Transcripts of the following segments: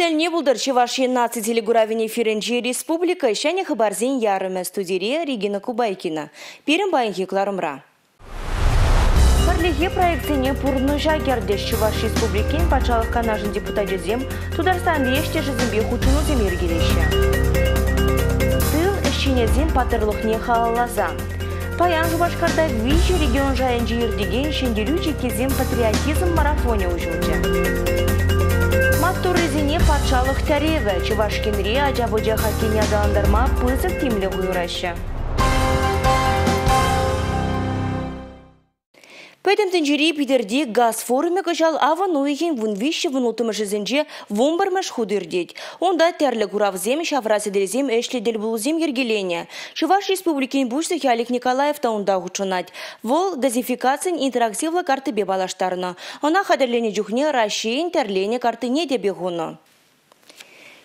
Кунтелне пултӑр Чӑваш Ен наци телекуравӗн эфирӗнче республика ҫӗнӗ хыпарсен ярӑмӗ студире Регина Кубайкина. Пирӗн паянхи кӑларӑмра. Пӗрлехи проектсене пурнӑҫа кӗртӗҫ Чӑваш Республикин Патшалӑх Канашӗн депутачӗсем Тутарстанри ӗҫтешӗсемпе хутшӑнусем йӗркелеҫҫӗ. Тыл ӗҫченӗсен паттӑрлӑхне халалласа. Паян Шупашкарта виҫӗ регион шайӗнче иртекен Ҫӗнтерӳ чиккисем патриотизм марафонӗ уҫӑлчӗ. Маттуррисене патшалӑх тӗревӗ Чӑваш Енре ача-пӑча хоккейне аталантарма пысӑк тимлӗх уйӑраҫҫӗ. Пӗтӗм тӗнчери Питӗрти газ форумӗ кӑҫал авӑн уйӑхӗн 13-16-мӗшӗсенче 11-мӗш хут иртет. Унта тӗрлӗ куравсем, ҫавра сӗтелсем, ӗҫлӗ тӗлпулусем йӗркеленӗ. Чӑваш Республикин Пуҫлӑхӗ Олег Николаев та унта хутшӑнать. Вӑл газификацин интерактивлӑ карттипе паллаштарнӑ. Ӑна хатӗрленӗ чухне Раҫҫейӗн тӗрленӗ карттине тӗпе хунӑ.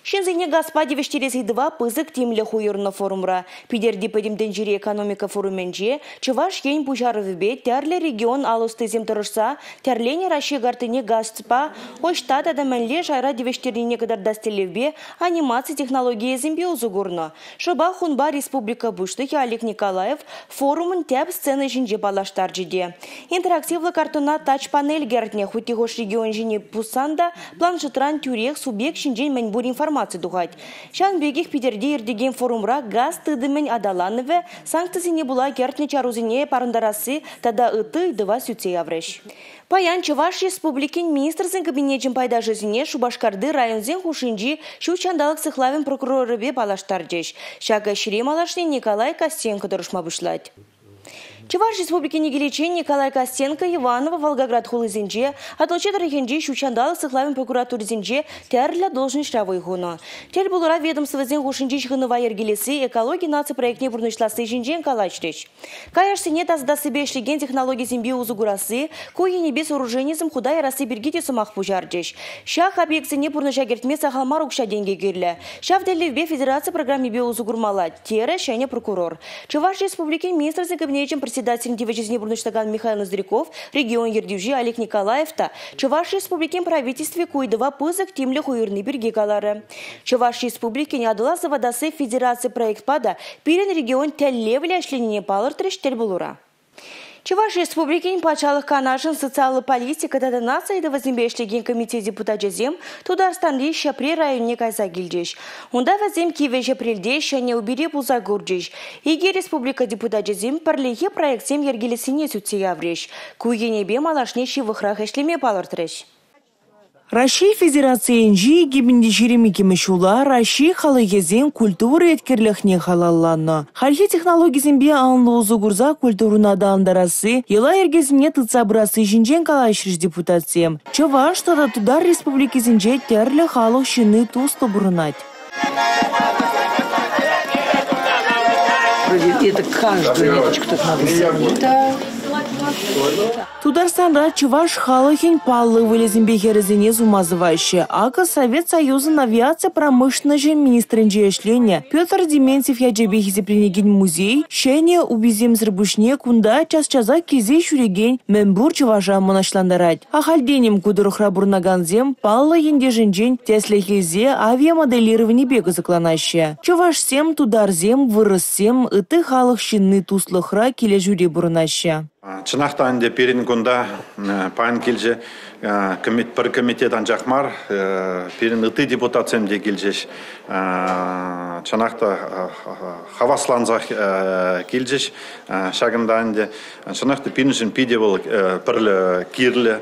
Ҫынсене газпа тивӗҫтерес ыйтӑва пысӑк тимлӗх уйӑрнӑ форумра. Питӗрти Пӗтӗм тӗнчери экономика форумӗнче Чӑваш Ен пуҫарӑвӗпе тӗрлӗ регион ал ӑстисем тӑрӑшса тӗрленӗ Раҫҫей карттине газпа ӑҫта тата мӗнле шайра тивӗҫтернине кӑтартас тӗллевпе анимаци технологийӗсемпе усӑ курнӑ. Шӑпах унпа республика Пуҫлӑхӗ Олег Николаев форумӑн тӗп сцена ҫинче паллаштарчӗ те. Интерактивлӑ карттӑна тач-панель кӗртнӗ хуть хӑш регион ҫине пуссан та планшетран тӳрех субъект ҫинчен мӗнпур информаци тухать. Ҫавӑн пекех Питӗрте иртекен форумра газ тытӑмӗн аталанӑвӗ, санкцисене пула кӗртнӗ чарусене парӑнтарасси тата ытти ыйтӑва сӳтсе яврӗҫ. Паян Чӑваш Республикин Министрсен Кабинечӗн пайташӗсене Шупашкарти районсен хушшинчи ҫут ҫанталӑк сыхлавӗн прокурорӗпе паллаштарчӗҫ. Ҫак ӗҫре малашне Николай Костенко тӑрӑшма пуҫлать. Чӑваш Республикине киличчен Николай Костенко Иваново, Волгоград хулисенче, Атӑлҫи тӑрӑхӗнчи ҫут ҫанталӑк сыхлавӗн прокуратурисенче тӗрлӗ должноҫра вӑй хунӑ. Тӗл пулура ведомствӑсен хушшинчи ҫыхӑнӑва йӗркелесси экологи наци проектне пурнӑҫласси ҫинчен калаҫрӗҫ. Каяшсене тасатассипе ӗҫлекен технологисемпе усӑ курасси, ку енӗпе сооруженисем хута ярасси пирки те сӑмах пуҫарчӗҫ. Ҫак объектсене пурнӑҫа кӗртме сахал мар укҫа-тенкӗ кирлӗ. Ҫав тӗллевпе федераци программипе усӑ курмалла, терӗ ҫӗнӗ прокурор. Чӑваш Республикин Министрсен Кабинечӗн председателӗн тивӗҫӗсене пурнӑҫлакан Михаил Ноздряков, регион ертӳҫи Олег Николаев та Чӑваш Республикин правительстви ку ыйтӑва пысӑк тимлӗх уйӑрни пирки каларӗ. Чӑваш Республикин Атӑла сыватасси федераци проектпа та пирӗн регион тӗллевлӗ ӗҫленине палӑртрӗҫ тӗлпулура. Чӑваш Республикин Патшалӑх Канашӗн социаллӑ политика тата наци ыйтӑвӗсемпе ӗҫлекен комитет депутачӗсем Тутарстанри Ҫӗпрел районне кайса килчӗҫ. Унта вӗсем Кивӗ Ҫӗпрелте Ҫӗнӗ Упире пулса курчӗҫ. Икӗ республика депутачӗсем пӗрлехи проектсем йӗркелессине сӳтсе яврӗҫ. Ку енӗпе малашне ҫывӑхрах ӗҫлеме палӑртрӗҫ. Раҫҫей Федерацийӗнчи 2022 ҫула Раҫҫей халӑхӗсен культура еткерлӗхне халалланӑ. Хальхи технологисемпе анлӑ усӑ курса культурӑна аталантарасси, йӑла-йӗркесене тытса пырасси ҫинчен калаҫрӗҫ депутатсем. Чӑваш тата Тутар республикисенче тӗрлӗ халӑх ҫынни туслӑ пурӑнать. Это каждую ниточку тут надо Да. Тутарстанра чӑваш халӑхӗн паллӑ ывӑлӗсемпе хӗрӗсене сума сӑваҫҫӗ. Акӑ Совет Союзӗн авиаци промышленноҫӗн министрӗнче ӗҫленӗ Петр Дементьев ячӗпе хисепленекен музей ҫӗнӗ уписемсӗр пуҫне кунта час-часах килсе ҫӳрекен мӗнпур чӑваша мӑнаҫлантарать. Ахальтен-им ку тӑрӑхра пурӑнакансем паллӑ ентешӗнчен тӗслӗх илсе авиамоделированипе кӑсӑкланаҫҫӗ. Чӑвашсем, тутарсем, вырӑссем, ытти халӑх ҫынни туслӑхра, килӗшӳре пурӑнаҫҫӗ. Чӑнах та ӗнтӗ пирӗн кунта паян килчӗ пӗр комитет анчах мар, пирӗн ытти депутатсем те килчӗҫ. Чӑнах та хаваслансах килчӗҫ ҫакӑнта ӗнтӗ. Чӑнах та пирӗншӗн питӗ вӑл пӗрле кирлӗ.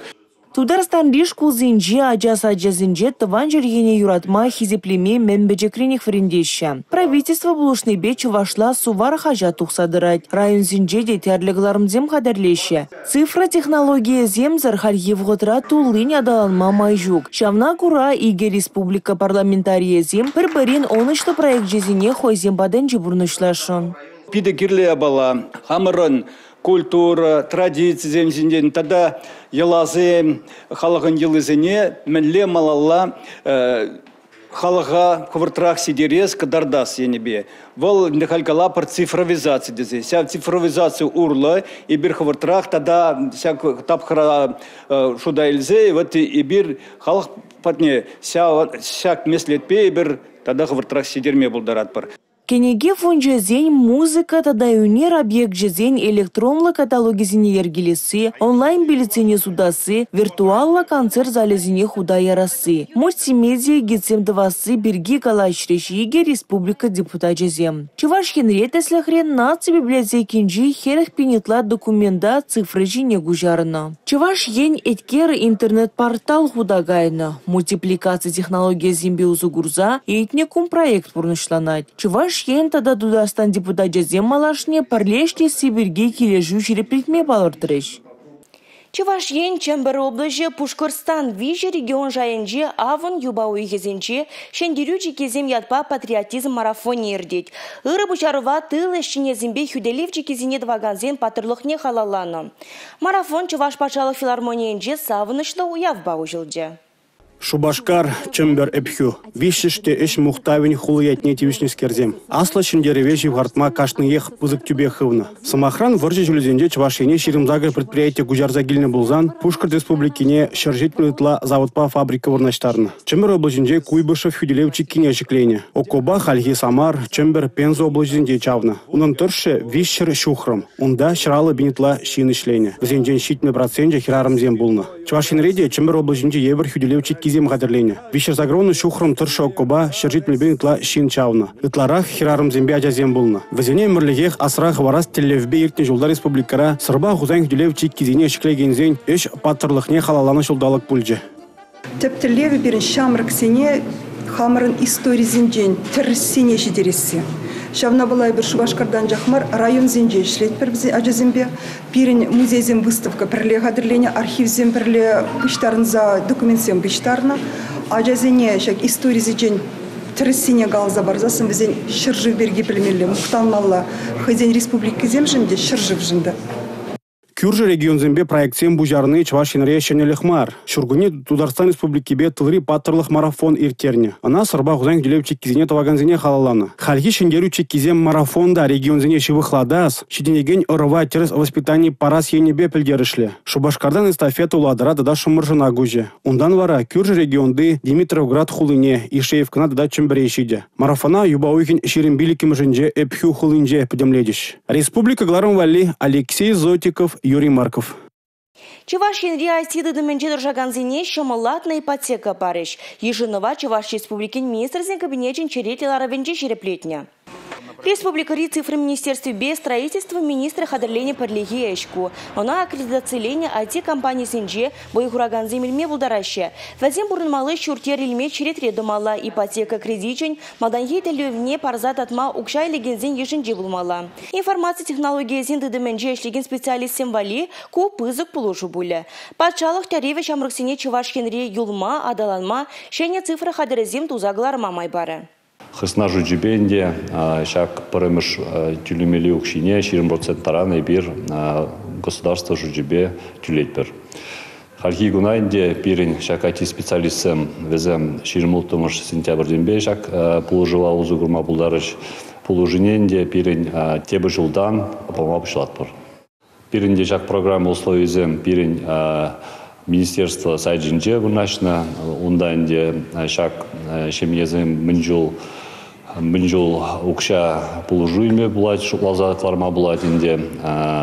Тутарстанри шкулсенче, ача сачӗсенче тӑван чӗлхене юратма, хисеплеме мӗн пӗчӗкренех вӗрентеҫҫӗ. Правительство пулӑшнипе чӑвашла «Сувар» хаҫат тухса тӑрать. Районсенче те тӗрлӗ кӑларӑмсем хатӗрлеҫҫӗ. Цифра технологийӗсемсӗр хальхи вӑхӑтра туллин аталанма май ҫук. Ҫавна кура икӗ республика парламентарийӗсем пӗр-пӗрин ӑнӑҫлӑ проекчӗсене хӑйсем патӗнче пурнӑҫласшӑн. Питӗ кирлӗ япала. Хамӑрӑн культура, традицисем ҫинчен тата йӑласем, халӑхӑн йӑлисене мӗнле малалла Халӑха хӑвӑртрах ҫитерес, кӑтартас енӗпе. Вӑл халь калапӑр цифровизаци тесе. Ҫав цифровизаци урлӑ эпир хӑвӑртрах тата ҫак тапхӑра шута илсе вот эпир халӑх патне ҫак меслетпе эпир тата хӑвӑртрах ҫитерме пултаратпӑр. Кӗнеке фончӗсен, музыка тата ӳнер объекчӗсен электронлӑ каталогӗсене йӗркелесси, онлайн-билетсене сутасси, виртуаллӑ концерт залӗсене хута ярасси, мультимедиа гидсем тӑвасси пирки калаҫрӗҫ икӗ республика депутачӗсем. Чӑваш Енре, тӗслӗхрен, наци библиотекинчи 40 000 ытла документа цифра ҫине куҫарнӑ. Чӑваш Ен еткер интернет-портал хута кайнӑ. Мультипликаци технологийӗсемпе усӑ курса «Этникум» проект пурнӑҫланать. Чӑваш Ен тата Тутарстан депутачӗсем малашне пӗрле ӗҫлесси пирки килӗшӳ ҫирӗплетме палӑртрӗҫ. Чӑваш Ен, Чӗмпӗр облаҫӗ, Пушкӑртстан 3 регион шайӗнче авӑн юпа уйӑхӗсенче Ҫӗнтерӳ чиккисем ятпа патриотизм марафонӗ иртет. Ырӑ пуҫарӑва тыл ӗҫченӗсемпе хӳтӗлев чиккисене тӑвакансен паттӑрлӑхне халалланӑ. Марафон Чӑваш патшалӑх филармонийӗнче савӑнӑҫлӑ уявпа уҫӑлчӗ. Шупашкар, Чӗмпӗр, Ӗпхӳ – виҫҫӗш те ӗҫ мухтавӗн хули ятне тивӗҫнӗскерсем. Аслӑ Ҫӗнтерӗве ҫывхартма кашниех пысӑк тӳпе хывнӑ. Сӑмахран, вӑрҫӑ ҫулӗсенче Чӑваш Ене 28 предприяти куҫарса килнӗ пулсан, Пушкӑрт Республикине 170 ытла заводпа фабрика вырнаҫтарнӑ. Чӗмпӗр облаҫӗнче Куйбышев хӳтӗлев чиккине ҫӗкленӗ. Окопа хальхи Самар, Чӗмпӗр, Пенза облаҫӗсенче чавнӑ. Унӑн тӑршшӗ 300 ҫухрӑм. Унта 150 000 ытла ҫын ӗҫленӗ. Вӗсенчен 70 проценчӗ хӗрарӑмсем пулнӑ. Чӑваш Енре те Чӗмпӗр облаҫӗнчи евӗр хӳтӗлев чиккисем хатӗрленӗ. 380 ҫухрӑм тӑршшӗ окопа 170 000 ытла ҫын чавнӑ. Ытларах хӗрарӑмсемпе ачасем пулнӑ. Вӗсене ӗмӗрлӗхех асра хӑварас тӗллевпе иртнӗ ҫулта республикӑра Сӑрпа Хусан хӳтӗлев чиккисене ҫӗклекенсен ӗҫ паттӑрлӑхне халалланӑ ҫулталӑк пулчӗ. Тӗп тӗллевӗ пирӗн ҫамрӑксене хамӑрӑн историсенчен тӗрӗссине ҫитересси. Ҫавна пула эпир Шупашкарта анчах мар, районсенче ӗҫлетпӗр ачасемпе. Пирӗн музейсем выставка пӗрле хатӗрленӗ, архивсем пӗрле пуҫтарӑнса документсем пуҫтарнӑ. Ачасене ҫак историсенчен тӗрӗссине каласа парсассӑн вӗсен ҫӗршыв пирки пӗлмелле, мухтанмалла. Хӑйсен республикисемшӗн те, ҫӗршывшӑн та. Кӳршӗ регионсемпе проектсем пуҫарни Чӑваш Енре ҫӗнӗлӗх мар. Ҫуркунне Тутарстан Республикипе тылри паттӑрлӑх марафон ирттернӗ. Ӑна Сӑрпа Хусан хӳтӗлев чиккисене тӑвакансене халалланӑ. Хальхи Ҫӗнтерӳ чиккисем марафон та регионсене ҫывӑхлатас, ҫитӗнекен ӑрӑва тӗрӗс воспитани парас енӗпе пӗлтерӗшлӗ. Шупашкартан эстафета Улатӑра тата Шӑмӑршӑна куҫӗ. Унтан вара кӳршӗ регионти Димитровград хулине, Ишеевкӑна тата Чӗмпӗре ҫитӗ. Марафона юпа уйӑхӗн 25-мӗшӗнче Ӗпхӳ хулинче пӗтӗмлетӗҫ. Республика кӑларӑм валли Алексей Зотиков, Юрий Марков. Чӑваш Енри IT тытӑмӗнче тӑрӑшакансене ҫӑмӑллатнӑ ипотека парӗҫ. Йышӑнӑва Чӑваш Республикин Министрсен Кабинечӗн черетлӗ ларӑвӗнче ҫирӗплетнӗ. Республикӑри цифра министерствипе строительство министрӗ хатӗрленӗ пӗрлехи ӗҫ ку. Ӑна аккредитациленӗ IT-компанисенче вӑй хуракансем илме пултараҫҫӗ. Вӗсем пурӑнмалли ҫурт-йӗр илме черетре тӑмалла. Ипотека кредичӗн малтанхи тӗллевне парса татма укҫа илекенсен йышӗнче пулмалла. Информаци технологийӗсен тытӑмӗнче ӗҫлекен специалистсем валли ку пысӑк пулӑшу пулӗ. Патшалӑх тӗревӗ ҫамрӑксене Чӑваш Енре юлма, аталанма, ҫӗнӗ цифра хатӗрӗсем туса кӑларма май парӗ. Хысна шучӗпе ӗнтӗ ҫак пӗрремӗш тӳлемелли укҫине 20% таран эпир государство шучӗпе тӳлетпӗр. Хальхи куна ӗнтӗ пирӗн ҫак IT-специалистсем вӗсем 26 сентябрьтенпе ҫак пулӑшӑва усӑ курма пултарӗҫ. Пулӑшине ӗнтӗ пирӗн тепӗр ҫултан пама пуҫлатпӑр. Пирӗн те ҫак программа условийӗсем пирӗн министерство сайчӗнче вырнаҫнӑ. Унта ӗнтӗ ҫак ҫемьесем мӗн чул укҫа пулӑшу илме пулать, шутласа кӑларма пулать ӗнтӗ.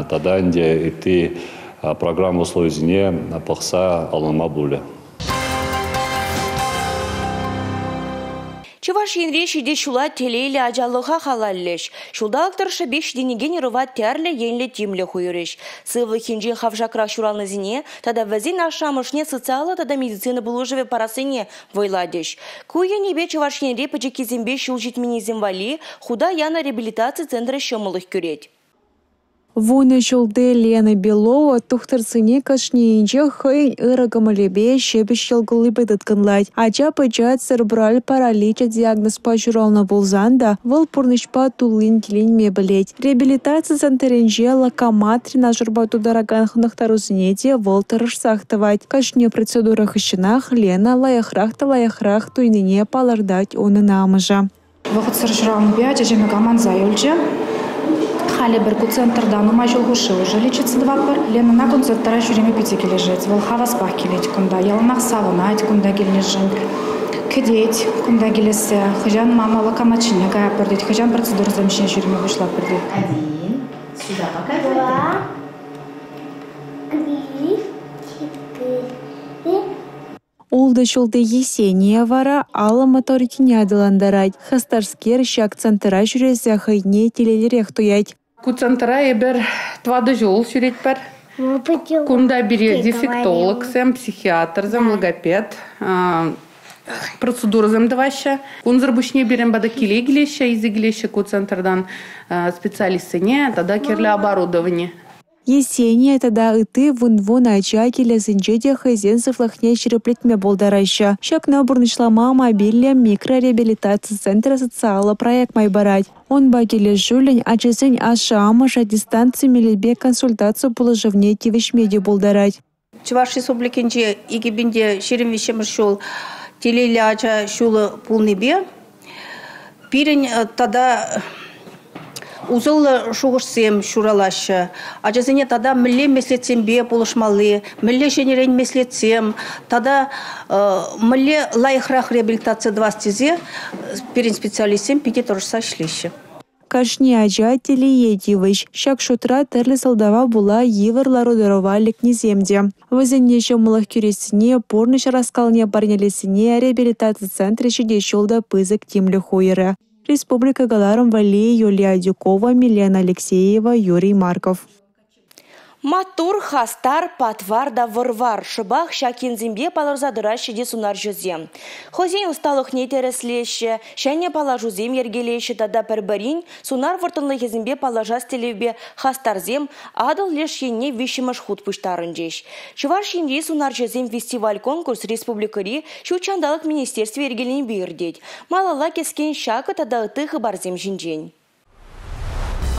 Тата ӗнтӗ ытти программа условийӗсене пӑхса алӑнма пулӗ. Чӑваш Енре ҫитес ҫула телейлӗ ачалӑха халаллӗҫ. Ҫулталӑк тӑршшӗпе ҫитӗнекен ӑрӑва тӗрлӗ енлӗ тимлӗх уйӑрӗҫ. Сывлӑх енчен хавшакрах ҫуралнисене тата вӗсен ашшӗ-амӑшне социаллӑ тата медицина пулӑшӑвӗ парассине вӑйлатӗҫ. Ку енӗпе Чӑваш Енре пӗчӗккисемпе ҫул ҫитменнисем валли хута янӑ реабилитаци центрӗ ҫӑмӑллӑх кӳрет. Вунӑ ҫулти Лена Белова тухтӑрсене кашнийӗнчех хӑйӗн ырӑ кӑмӑлӗпе, ҫепӗҫ йӑл куллипе тыткӑнлать. Ача-пӑча церебраль параличӗ диагнозпа ҫуралнӑ пулсан та вӑл пурнӑҫпа туллин киленме пӗлет. Реабилитаци центрӗнче «Локомат» тренажерпа тутаракан хӑнӑхтарусене те вӑл тӑрӑшсах тӑвать. Кашни процедура хыҫҫӑнах Лена лайӑхрах та лайӑхрах туйнине палӑртать унӑн амӑшӗ. Вӑхӑтсӑр ҫуралнипе ача ҫамрӑка манса юлчӗ. Халӗ пӗр ку центрта нумай ҫул хушши уже лечиться тӑватпӑр. Ленӑна концертра ҫӳреме питӗ килӗшет. Вӑл хаваспах килет кунта. Яланах савӑнать кунта килнӗшӗн. Кӗтет кунта килессе. Хӑҫан мама локомат ҫине каятпӑр тет, хӑҫан процедурӑсем ҫине ҫӳреме пуҫлатпӑр тет. Один. Сюда показывай. Два. Три. Четыре. Ултӑ ҫулти Есения вара алӑ моторикине аталантарать. Хастарскер ҫак центра ҫӳресе хӑйне телейлӗрех туять. Ку центра эпир 4 ҫул ҫӳретпӗр. Кунта пире дефектологсем, психиатрсем, логопед процедурӑсем тӑваҫҫӗ. Кунсӑр пуҫне пирӗн пата киле килеҫҫӗ, илсе килеҫҫӗ ку центртан специалистсене тата кирлӗ оборудовани. Есения тата ытти вун-вун ача килӗсенче те хӑйсен сывлӑхне ҫирӗплетме пултараҫҫӗ. Ҫакна пурнӑҫлама мобильлӗ микрореабилитаци центрӗ социаллӑ проект май парать. Унпа килӗшӳллӗн ачасен ашшӗ-амӑшӗ дистанци мелӗпе консультаци пулӑшӑвне тивӗҫме те пултарать. Чӑваш Республикинче 2023 ҫул телейлӗ ача ҫулӗ пулнипе пирӗн тата усӑллӑ шухӑшсем ҫуралаҫҫӗ. Ачасене тата мӗнле меслетсемпе пулӑшмалли, мӗнле ҫӗнӗрен меслетсем тата мӗнле лайӑхрах реабилитаци тӑвас тесе пирӗн специалистсем питӗ тӑрӑшса ӗҫлеҫҫӗ. Кашни ача телее тивӗҫ. Ҫак шутра тӗрлӗ сӑлтава пула йывӑр лару-тӑрӑва лекнисем те. Вӗсене ҫӑмӑллӑх кӳрессине, пурнӑҫ ӑраскалне парнелессине реабилитаци центрӗ ҫитес ҫул та пысӑк тимлӗх уйӑрӗ. Республика кӑларӑм валли Юлия Адюкова, Милена Алексеева, Юрий Марков. Маттур, хастар, патвар та вӑр-вар. Шӑпах ҫак енсемпе палӑрса тӑраҫҫӗ те сунарҫӑсем. Хӑйсен ӑсталӑхне тӗрӗслеҫҫӗ, ҫӗнӗ паллашусем йӗркелеҫҫӗ тата пӗр-пӗрин сунар вӑрттӑнлӑхӗсемпе паллашас тӗллевпе хастарсем Атӑл леш енне виҫҫӗмӗш хут пуҫтарӑнчӗҫ. Чӑваш Енри сунарҫӑсем фестиваль-конкурс республикӑри ҫут ҫанталӑк министерстви йӗркеленипе иртет. Малалла кӗскен ҫакӑ тата ытти хыпарсем ҫинчен.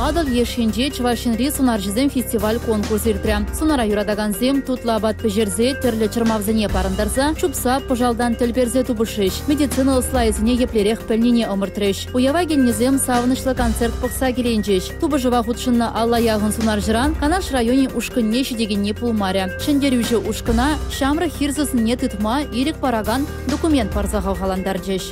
Атӑл леш енче Чӑваш Енри сунарҫӑсем фестиваль-конкурс иртрӗ. Сунара юратакансем тутлӑ апат пӗҫерсе, тӗрлӗ чӑрмавсене парӑнтарса, чупса, пӑшалтан тӗл персе тупӑшрӗҫ, медицина ӑслайӗсене еплерех пӗлнине ӑмӑртрӗҫ. Уява килнисем савӑнӑҫлӑ концерт пӑхса киленчӗҫ. Тупӑшӑва хутшӑннӑ алла яхӑн сунарҫӑран Канаш районӗн ушкӑнне ҫитекенни пулмарӗ. Ҫӗнтерӳҫӗ ушкӑна ҫамрӑк хир сыснине тытма ирӗк паракан документ парса хавхалантарчӗҫ.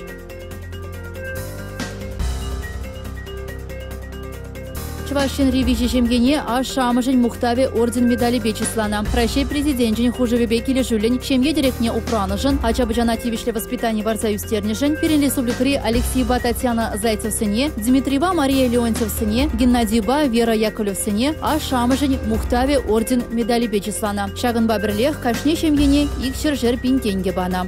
Чӑваш Енри виҫӗ ҫемьене ашшӗ-амӑшӗн мухтавӗ орден медалӗпе чысланӑ. Раҫҫей Президенчӗн хушӑвӗпе килӗшӳллӗн ҫемье тӗрекне упранӑшӑн, ача-пӑчана тивӗҫлӗ воспитани парса ӳстернӗшӗн пирӗн республикӑри Алексейпа Татьяна Зайцевсене, Дмитрийпа Мария Леонтьевсене, Геннадийпа Вера Яковлевсене ашшӗ-амӑшӗн мухтавӗ орден медалӗпе чысланӑ. Ҫакӑнпа пӗрлех кашни ҫемьене икҫӗршер пин тенкӗ панӑ.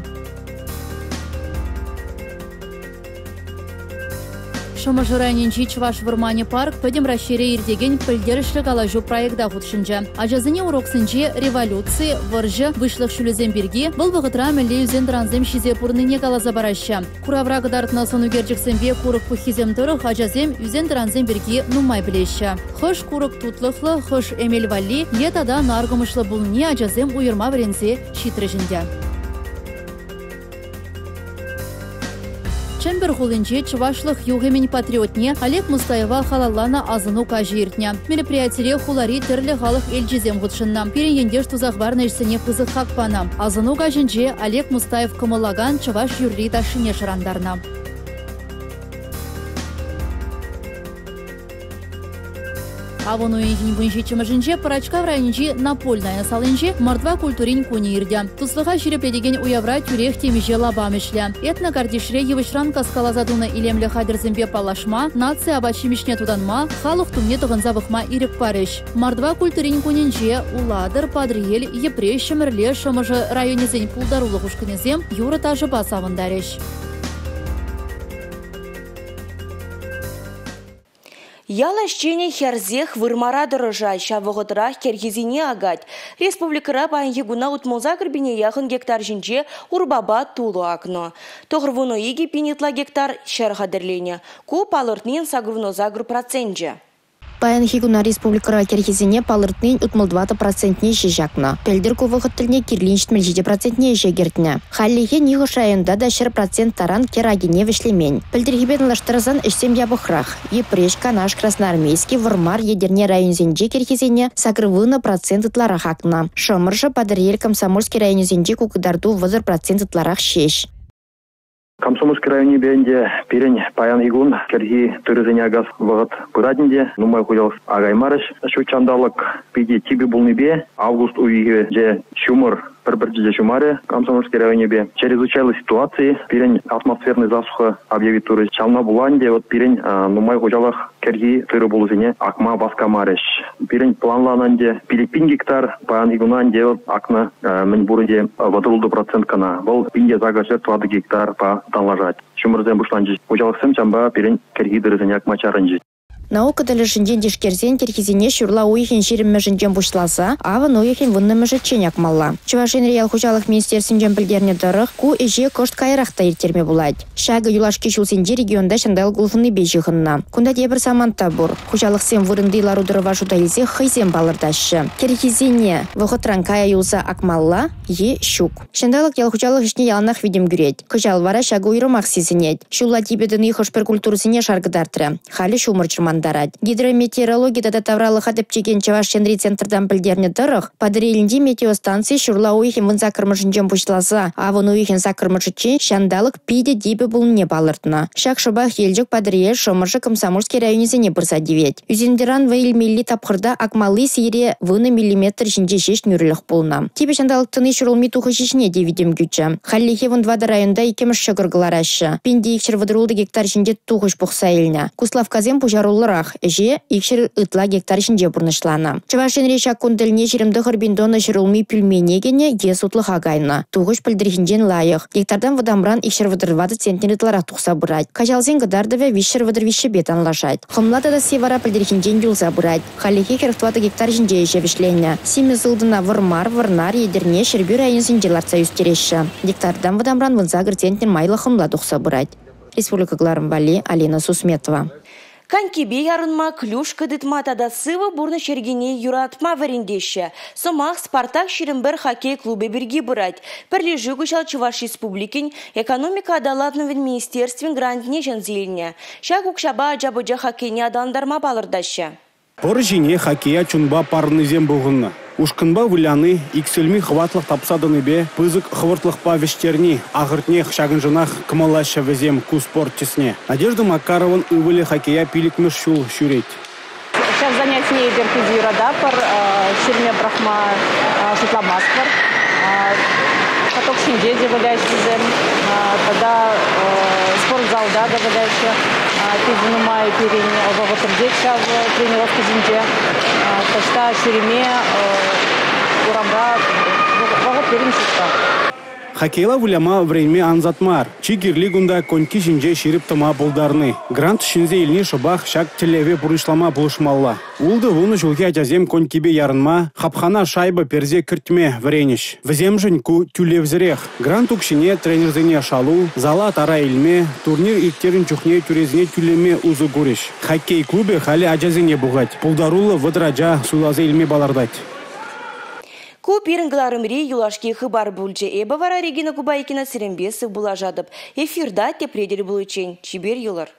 Шӑмӑршӑ районӗнчи Чӑваш вӑрманӗ парк Пӗтӗм Раҫҫейре иртекен пӗлтерӗшлӗ калаҫу проекта хутшӑнчӗ. Ачасене уроксенче революци, вӑрҫӑ, выҫлӑх ҫулӗсем пирки, вӑл вӑхӑтра мӗнле ӳсен-тӑрансем ҫисе пурӑннине каласа параҫҫӗ. Куравра кӑтартнӑ сӑн ӳкерчӗксемпе курӑк пуххисем тӑрӑх ачасем ӳсен-тӑрансем пирки нумай пӗлеҫҫӗ. Хӑш курӑк тутлӑхлӑ, хӑш эмел валли е тата наркӑмӑшлӑ пулнине ачасем уйӑрма вӗренсе ҫитрӗҫ ӗнтӗ. Чӗмпӗр хулинче чӑвашлӑх юхӑмӗн патриотне Олег Мустаева халалланӑ асӑну каҫӗ иртнӗ. Мероприятире хулари тӗрлӗ халӑх элчисем хутшӑннӑ. Пирӗн ентеш туса хӑварнӑ ӗҫсене пысӑк хак панӑ. Асӑну каҫӗнче Олег Мустаев кӑмӑллакан чӑваш юрри-ташшине шӑрантарнӑ. Авӑн уйӑхӗн 17-мӗшӗнче Пӑрачкав районӗнчи Напольная салинче мордва культурин кунӗ иртӗ. Туслӑха ҫирӗплетекен уявра тӳрех темиҫе лапам ӗҫлӗ. Этнокартишре йывӑҫран каскаласа тунӑ илемлӗ хатӗрсемпе паллашма, наци апат-ҫимӗҫне тутанма, халӑх тумне тӑхӑнса пӑхма ирӗк парӗҫ. Мордва культурин кунӗнче Улатӑр, Патӑрьел, Йӗпреҫ, Ҫӗмӗрле, Шӑмӑршӑ районӗсен пултарулӑх ушкӑнӗсем юрӑ-ташӑпа савӑнтарӗҫ. Ял ӗҫченӗ хӗрсех вырмара тӑрӑшать, ҫав вӑхӑтрах кӗрхисене акать. Республикӑра паянхи куна 68 пине яхӑн гектар ҫинче урпапа тулӑ акнӑ. 92 пин ытла гектар ҫӗр хатӗрленӗ. Ку палӑртнин 88 проценчӗ. Паянхи куна республикӑра кӗрхисене палӑртнин 64 процентне ҫеҫ акнӑ. Пӗлтӗр ку вӑхӑт тӗлне кирлин 77 процентне ӗҫе кӗртнӗ. Хальлӗхе нихӑш районта та 100% таран кӗр акине вӗҫлемен. Пӗлтӗрхипе танлаштарсан ӗҫсем япӑхрах. Йӗпреҫ, Канаш, Красноармейски, Вӑрмар, Етӗрне районӗсенче кӗрхисене 80% ытларах акнӑ. Шӑмӑршӑ, Патӑрьел, Комсомольски районӗсенче ку кӑтарту 30% ытларах ҫеҫ. Комсомольски районӗпе ӗнтӗ пирӗн паянхи кун кӗрхи тырӑсене акас вӑхӑт пырать ӗнтӗ. Нумай хуҫалӑх акаймарӗҫ. Ҫут ҫанталӑк питӗ типӗ пулнипе август уйӑхӗнче ҫумӑр пӗр пӗрчӗ те ҫумарӗ Комсомольски районӗпе. Чрезвычайлӑ ситуаци пирӗн атмосферный засуха объявить турӗҫ. Ҫавна пула ӗнтӗ вот пирӗн нумай хуҫалӑх кӗрхи тырӑ-пулӑсене акма васкамарӗҫ. Пирӗн планланӑ ӗнтӗ 5 000 гектар, паянхи куна ӗнтӗ акнӑ мӗн пур ӗнтӗ 36 процент кӑна. Вӑл 1804 гектарпа танлашать. Ҫумӑрсем пуҫланчӗҫ. Хуҫалӑхсем ҫавӑнпа пирӗн кӗрхи тырӑсене акма чарӑнчӗҫ. Наука тӗлӗшӗнчен тишкерсен кӗрхисене ҫурла уйӑхӗн 20-мӗшӗнчен пуҫласа авӑн уйӑхӗн 10-мӗшӗччен акмалла. Чӑваш Енри ял хуҫалӑх министерствинчен пӗлтернӗ тӑрӑх, ку ӗҫе кӑшт каярах та ирттерме пулать. Ҫакӑ юлашки ҫулсенче регионта ҫанталӑк улшӑннипе ҫыхӑннӑ. Кунта тепӗр самант та пур. Хуҫалӑхсем вырӑнти лару-тӑрӑва шута илсе хӑйсем палӑртаҫҫӗ. Кӗрхисене вӑхӑтран кая юлса акмалла е ҫук. Ҫанталӑк ял хуҫалӑх ӗҫне яланах витӗм кӳрет. Кӑҫал вара ҫакӑ уйрӑмах сисӗнет. Ҫулла типӗ тӑни хӑш-пӗр культурӑсене шар кӑтартрӗ. Халӗ ҫумӑр чӑрмантарать. Гидрометеорологи тата тавралӑха тӗпчекен Чӑваш Енри центртан пӗлтернӗ тӑрӑх, Патӑрьелӗнчи метеостанци ҫурла уйӑхӗн 18-мӗшӗнчен пуҫласа авӑн уйӑхӗн 8-мӗшӗччен ҫанталӑк питӗ типӗ пулнине палӑртнӑ. Ҫак шӑпах Елчӗк, Патӑрьел, Шӑмӑршӑ, Комсомольски районӗсене пырса тивет. Ӳсентӑран вӑй илмелли тапхӑрта акмалли сийре 10 миллиметр ҫинче ҫеҫ нӳрлӗх пулнӑ. Типӗ ҫанталӑк тӑни ҫӗрулми тухӑҫӗ ҫине те витӗм кӳчӗ. Хальлӗхе 14 районта иккӗмӗш ҫӑкӑр кӑлараҫҫӗ. 1236 гектар ҫинче тухӑҫ пухса илнӗ. Куславккасем пуҫаруллӑрах. Ӗҫе 200 ытла гектар ҫинче пурнӑҫланӑ. Чӑваш Енре ҫак кун тӗлне 29 пин тонна ҫӗрулми пӳлмене кӗнӗ е сутлӑха кайнӑ. Тухӑҫ пӗлтӗрхинчен лайӑх. Гектартан вӑтамран 234 центнер ытларах тухса пырать. Каҫалсен кӑтартӑвӗ 333-пе танлашать. Хӑмла татасси вара пӗлтӗрхинчен юлса пырать. Хальлӗхе 44 гектар ҫинче ӗҫе вӗҫленнӗ. Симӗс ылтӑна Вӑрмар, Вӑрнар, Етӗрне, Ҫӗрпӳ районӗсенче лартса ӳстереҫҫӗ. Гектартан вӑтамран 18 центнер майлӑ хӑмла тухса пырать. Республика кӑларӑм валли Алина Сусметова. Конькипе ярӑнма, клюшка тытма тата сывӑ пурнӑҫ йӗркине юратма вӗрентеҫҫӗ. Сӑмах «Спартак 21» хоккей клубӗ пирки пырать. Пӗрлешӳ кӑҫал Чӑваш Республикин экономика аталанӑвӗн министерствин грантне ҫӗнсе илнӗ. Ҫак укҫапа ача-пӑча хоккейне аталантарма палӑртаҫҫӗ. Пӑр ҫине хоккея чунпа парӑннисем пухӑннӑ. Ушкӑнпа выляни, иксӗлми хӑватлӑх тапса тӑнипе пысӑк хӑвӑртлӑхпа вӗҫтерни ахӑртнех ҫакӑншӑнах кӑмӑллаҫҫӗ вӗсем ку спорт тӗсне. Надежда Макарован ывӑлӗ хоккея 5-мӗш ҫул ҫӳрет. Ҫав занятине эпир питӗ юрататпӑр, ҫӳреме пӑрахма шутламастпӑр. Каток ҫинче те выляҫҫӗ вӗсем, тата спортзалта та выляҫҫӗ. Питӗ нумай пирӗн вӑхӑт иртет ҫав тренировкӑсенче. Таҫта ҫӳреме урамра вӑхӑт пирӗн ҫук-ха. Хоккейла выляма вӗренме ансат мар. Чи кирли кунта коньки ҫинче ҫирӗп тӑма пултарни. Грант ҫӗнсе илни шӑпах ҫак тӗллеве пурнӑҫлама пулӑшмалла. 6-10 ҫулхи ачасем конькипе ярӑнма, хапхана шайба персе кӗртме вӗренӗҫ. Вӗсемшӗн ку тӳлевсӗрех. Грант укҫине тренерсене шалу, зала тара илме, турнир ирттернӗ чухне тӳресене тӳлеме усӑ курӗҫ. Хоккей клубӗ халӗ ачасене пухать. Пултаруллӑ 30 ача суйласа илме палӑртать. Ку пирӗн кӑларӑмри юлашки хыпар пулчӗ. Эпӗ вара Регина Кубайкина сирӗнпе сывпуллашатӑп. Эфирта тепре тӗл пуличчен. Чипер юлӑр.